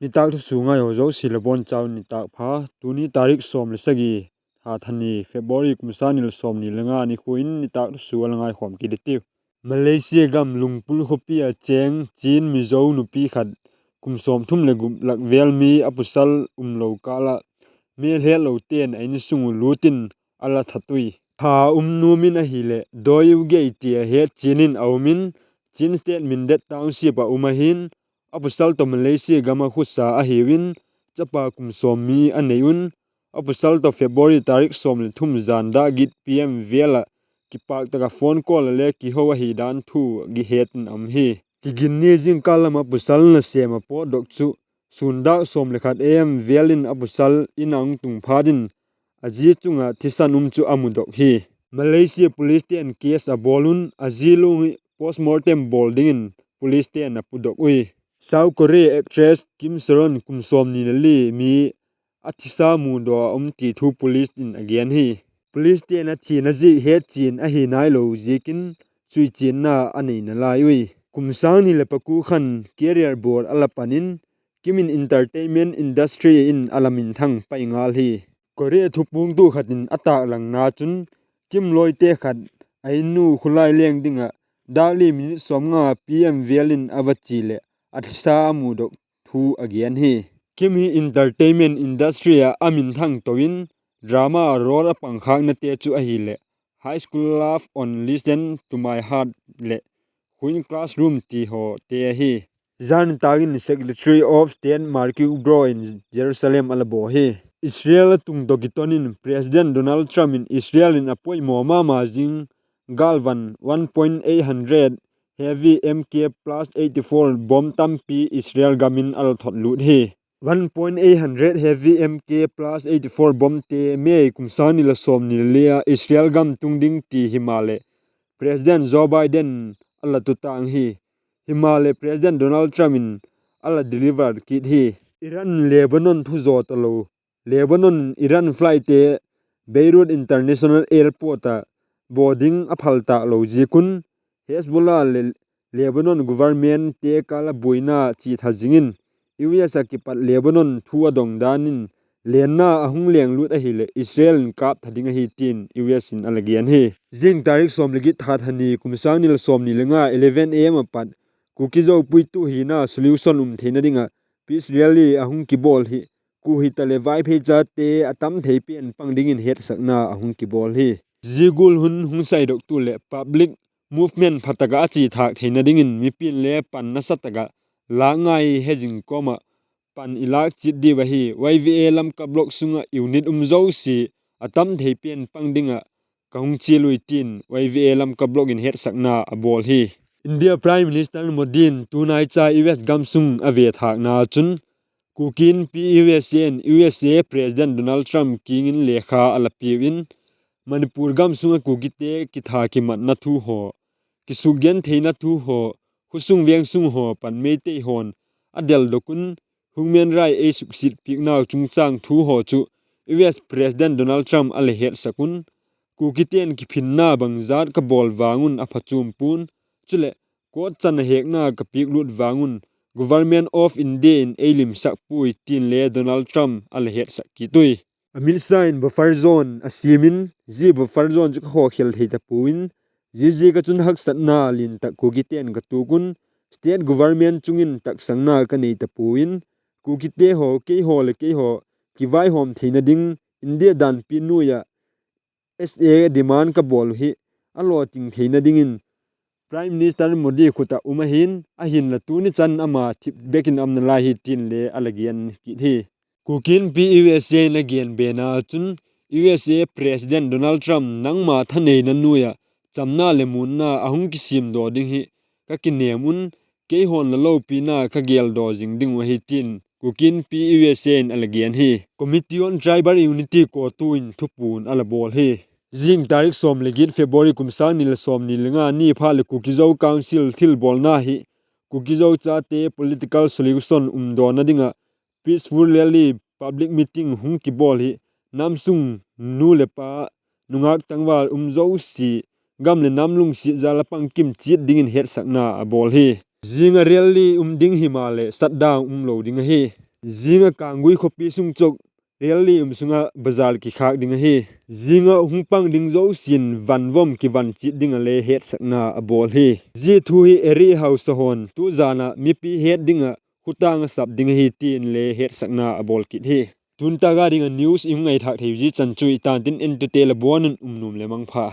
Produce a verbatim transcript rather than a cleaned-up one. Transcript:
Nitâk thusua ngai haw zosia le bawn chau nitâk pha. Tuni tarik sawm le sagi, tha thani February kum sâng ni le sawmni le nga nikhua in nitâk thusua la ngaikhawm kit i tiu. Malaysia gam Lungpun khawpi ah chêng Chin Mizo nupi khat kum sawmthum leh gup lak vêl mi a pasal umlo kâl ah mêl hetlote'n a insung uh lût in a la that ui. Tha um nuam in ahileh Doiugei ti a het chian in a um in, Chin State Mindat Township ah um ahi'n, a pasal tawh Malaysia gam ah khuasa ahiu in, chapa kum sawm mi a nei un, a pasal tawh February tarik sawm leh thum zan dak git PM vêl ah kipâk tak ah phone call ah le kiho ahi dan thu gihet in a um hi. Kiginni zingkal lam ah pasal nasêm ah pawtdok chu sûn dak sawm le khat AM vêl in a pasal in a hung tung phat in, a zi chung ah thisan um chu a mudok hi. Malaysia police te'n case a bawl un, a zi lung hi postmortem bawl dingin police te'n a pudok ui. South Korea actress Kim Sae-ron kum sawmni le li mi a thisa mudaw a um ti thu police in a gen hi. Police te'n a thina ziak hetchian ahi nailo ziakin suichianna a nei nalai ui. Kum sâng ni leh paku khan career bawl a la pan in, Kim in entertainment industry in a la minthang pai ngal hi. Korea thupuangtu khat in a tâklangna chun, Kim lawite khat a innu khulai leng ding ah dak li minute sawmnga PM vêl in a va chia leh a thisa a mudok thu a gen hi. Kim hi entertainment industry ah a minthang to in, drama role a pangkhâknate chu ahileh High School Love and Listen to My Heart leh Queen Classroom ti hawte ahi. Zan tak in Secretary of State Marco Rubio in Jerusalem a la bawl hi. Israel a tungdok kiton in President Donald Trump in Israel in a poimaw ma ma zing gâlvan one point eight hundred heavy M K plus eighty-four bomb tampi Israel gam in a la thot lût hi. One point eight hundred heavy M K plus eighty-four bombte May kum sâng ni le sawmni le li ah Israel gam tung ding ti himaleh, President Joe Biden a la tutâng hi. Himaleh President Donald Trump in a la deliver kit hi. Iran Lebanon thu zaw talo. Lebanon in Iran flightte Beirut International Airport ah bawl ding a phal tâk lo ziak un, Hezbollah leh Lebanon governmentte kâl ah buaina chia tha zing in, U S ah kipat Lebanon thu a dong dan in lenna a hung lenglut ahileh Israel in kâp tha ding ahi tin U S in a la gen hi. Zing tarik sawm le giat, tha thani, kum sâng ni le sawmni le nga eleven A M ah pat Kuki Zo puitu hina solution um theina ding ah peace rally a hung kibawl hi. Kua hitaleh Vaiphei chate a tam thei pen pang dingin hetsakna a hung kibawl hi. Zia gual hun hung saidoktu leh public movement pha tak ah a chia thâk theina dingin mipi'n le pan nasa tak ah lâk ngai hezing kawm ah pan i lâk chiat diu ahi. Y V A Lamka block sung ah unit um zosia a tam thei pen pang ding ah ka hung chial ui tin Y V A Lamka block in hetsakna a bawl hi. India Prime Minister Modi in tunaicha U S gam sung a ve thâkna chun, Kuki Inpi U S A in U S A President Donald Trump kiang in lekha a la piau in, Manipur gam sung ah Kukite kitha kimatna thu haw, kisukgentheina thu haw, khawsung vengsung haw pan Meitei haw'n a deldok un, human right ei suksiat piaknau chungchâng thu haw chu U S President Donald Trump a la hetsak un, Kukite'n kiphinna bangjat ka bawl vang un a phachuam pua'n, chuleh court chan a hekna ka piaklut vang un Government of India in ei limsak puai tin le Donald Trump a la hetsak kit ui. Amit Shah in buffer zone a siam in, zia buffer zone chu ka khawkhel thei ta pua'n, ziaziak ah chun haksatna lian tak Kukite'n ka tuak un, state government chung in taksangna ka nei ta pua'n, Kukite haw, keihaw leh keihaw kivaihawm theina ding India danpi nuai ah S A demand ka bawl uh hi a lawting theina dingin Prime Minister Modi khut ah um ahi'n, ahinla tuni chan ama thip bek in a um nalai hi tin le a la gen kit hi. Kuki Inpi U S A in a gen bena chun, U S A President Donald Trump, nangma thaneina nuai ah chamna leh muanna a hung kisiamdaw ding hi ka kinêm un, keihaw'n la lopina ka geldaw zing ding uh ahi tin Kuki Inpi U S A in a la gen hi. Committee on Tribal Unity CoTU in thupuan a la bawl hi. Zing tarik sawm leh giat February kum sâng ni leh sawmni le nga ni phat leh Kuki Zo Council thilbawlna hi Kuki Zo chate political solution umdawna ding ah peaceful rally, public meeting hung kibawl hi. Namsung nu leh pa, nungak tangval um zosia gam leh nam lungsiat jal ah pang kim chiat dingin hetsakna a bawl hi. Zing ah rally um ding himaleh shutdown umlo ding ahi. Zing ah Kanggui khawpi sung chu rally um sung ah bazar kikhâk ding ahi. Zing ah hung pang ding zosia'n van vom kivan chiat ding ah le hetsakna a bawl hi. Zia thu hi Area House a haw'n tu zan ah mipi het ding ah khutâng a sap ding ahi ti'n le hetsakna a bawl kit hi. Tun tâk a ding ah news i hung ngaithâk thei zia chan chu i tantin, entute le buan un um nuam le mangpha.